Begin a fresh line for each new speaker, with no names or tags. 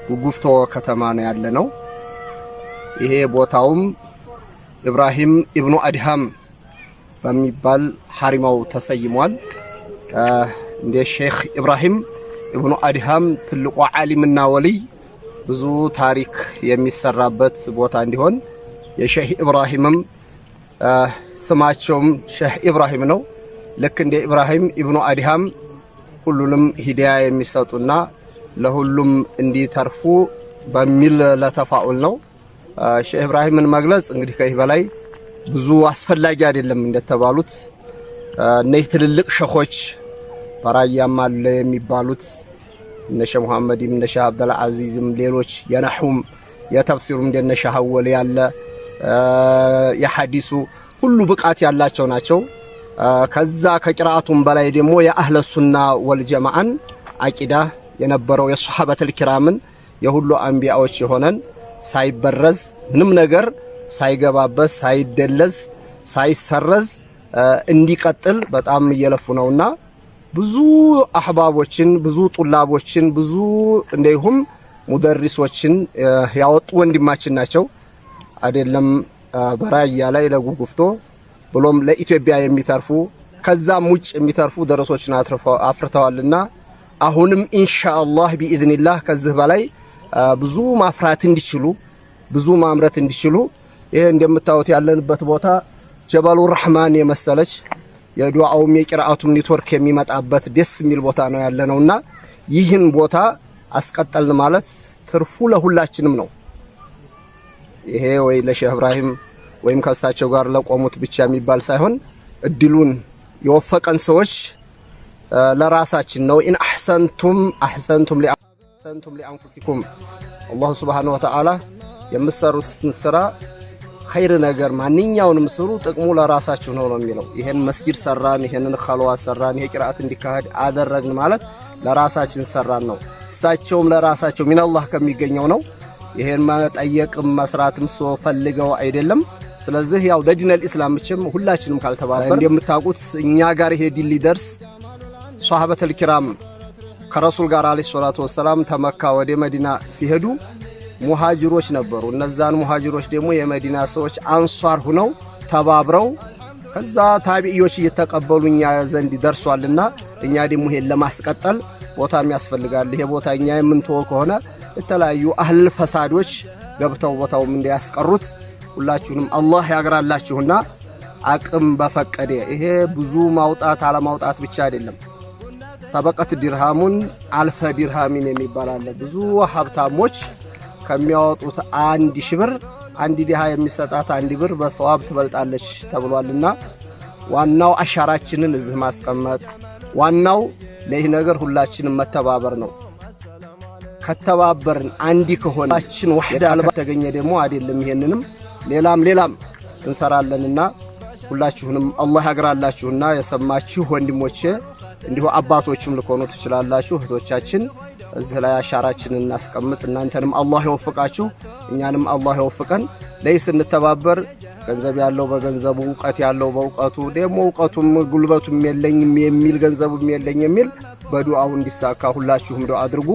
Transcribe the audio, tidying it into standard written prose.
ጉጉፍቶ ከተማ ነው ያለነው። ይሄ ቦታውም ኢብራሂም ኢብኑ አድሃም በሚባል ሐሪማው ተሰይሟል። እንደ ሼክ ኢብራሂም ኢብኑ አድሃም ትልቁ ዓሊምና ወልይ ብዙ ታሪክ የሚሰራበት ቦታ እንዲሆን የሼህ ኢብራሂምም ስማቸውም ሼህ ኢብራሂም ነው። ልክ እንደ ኢብራሂም ኢብኑ አድሃም ሁሉንም ሂዳያ የሚሰጡና ለሁሉም እንዲተርፉ በሚል ለተፋኡል ነው። ሼህ ኢብራሂምን መግለጽ እንግዲህ ከዚህ በላይ ብዙ አስፈላጊ አይደለም። እንደተባሉት እነዚህ ትልልቅ ሸኾች በራያም አለ የሚባሉት እነ ሸህ ሙሐመድም እነ ሸህ አብደል አዚዝም ሌሎች የነሑም የተፍሲሩም እንደነ ሸህ አወል ያለ የሐዲሱ ሁሉ ብቃት ያላቸው ናቸው። ከዛ ከቂራአቱም በላይ ደግሞ የአህለ ሱና ወልጀማዓን አቂዳ የነበረው የሶሐበተል ኪራምን የሁሉ አንቢያዎች የሆነን ሳይበረዝ ምንም ነገር ሳይገባበት ሳይደለዝ ሳይሰረዝ እንዲቀጥል በጣም እየለፉ ነውና ብዙ አህባቦችን፣ ብዙ ጡላቦችን፣ ብዙ እንዲሁም ሙደሪሶችን ያወጡ ወንድማችን ናቸው። አይደለም በራያ ላይ ለጉጉፍቶ ብሎም ለኢትዮጵያ የሚተርፉ ከዛም ውጭ የሚተርፉ ደረሶችን አፍርተዋልና አሁንም ኢንሻአላህ ቢኢዝኒላህ ከዚህ በላይ ብዙ ማፍራት እንዲችሉ፣ ብዙ ማምረት እንዲችሉ፣ ይሄ እንደምታዩት ያለንበት ቦታ ጀበሉ ረህማን የመሰለች የዱዓውም የቂራአቱም ኔትወርክ የሚመጣበት ደስ የሚል ቦታ ነው ያለነውና ይህን ቦታ አስቀጠልን ማለት ትርፉ ለሁላችንም ነው። ይሄ ወይ ለሼህ ኢብራሂም ወይም ከእሳቸው ጋር ለቆሙት ብቻ የሚባል ሳይሆን እድሉን የወፈቀን ሰዎች ለራሳችን ነው። إن أحسنتم أحسنتم لأنفسكم። አላሁ ሱብሓነሁ ወተዓላ የምትሰሩትን ስራ ኸይር ነገር ማንኛውንም ስሩ፣ ጥቅሙ ለራሳችሁ ነው ነው የሚለው። ይሄን መስጂድ ሰራን፣ ይሄንን ኸልዋ ሰራን፣ ይሄ ቅርአት እንዲካሄድ አደረግን ማለት ለራሳችን ሰራን ነው። እሳቸውም ለራሳቸው ሚነላህ ከሚገኘው ነው። ይሄን መጠየቅም መስራትም ሰው ፈልገው አይደለም። ስለዚህ ያው ለዲነል ኢስላም መቼም ሁላችንም ካልተባበር እንደምታውቁት እኛ ጋር ይሄ ዲን ሊደርስ ሷሃበተል ኪራም ከረሱል ጋር አለይሂ ሰላቱ ወሰላም ተመካ ወደ መዲና ሲሄዱ ሙሃጅሮች ነበሩ። እነዛን ሙሃጅሮች ደግሞ የመዲና ሰዎች አንሷር ሁነው ተባብረው ከዛ ታቢዒዎች እየተቀበሉ እኛ ዘንድ ደርሷልና እኛ ደግሞ ይሄን ለማስቀጠል ቦታም ያስፈልጋል። ይሄ ቦታ እኛ የምንተወው ከሆነ የተለያዩ አህል ፈሳዶች ገብተው ቦታውም እንዲያስቀሩት ሁላችሁንም አላህ ያግራላችሁና አቅም በፈቀደ ይሄ ብዙ ማውጣት አለማውጣት ብቻ አይደለም። سبقت درهم ألف درهم የሚባል አለ። ብዙ ሀብታሞች ከሚያወጡት 1,000 ብር አንድ ዲሃ የሚሰጣት 1 ብር በሰዋብ ትበልጣለች ተብሏልና ዋናው አሻራችንን እዚህ ማስቀመጥ፣ ዋናው ለይህ ነገር ሁላችንም መተባበር ነው። ከተባበርን አንዲ ከሆናችን ወህዳ ተገኘ ደግሞ አይደለም ይሄንንም ሌላም ሌላም እንሰራለንና ሁላችሁንም አላህ ያግራላችሁና የሰማችሁ ወንድሞቼ እንዲሁ አባቶችም ልኮኑ ትችላላችሁ። እህቶቻችን እዚህ ላይ አሻራችንን እናስቀምጥ። እናንተንም አላህ ይወፍቃችሁ፣ እኛንም አላህ ይወፍቀን። ለይስ እንተባበር። ገንዘብ ያለው በገንዘቡ፣ እውቀት ያለው በእውቀቱ፣ ደግሞ እውቀቱም ጉልበቱም የለኝም የሚል ገንዘቡም የለኝ የሚል በዱዓው እንዲሳካ ሁላችሁም ዱዓ አድርጉ።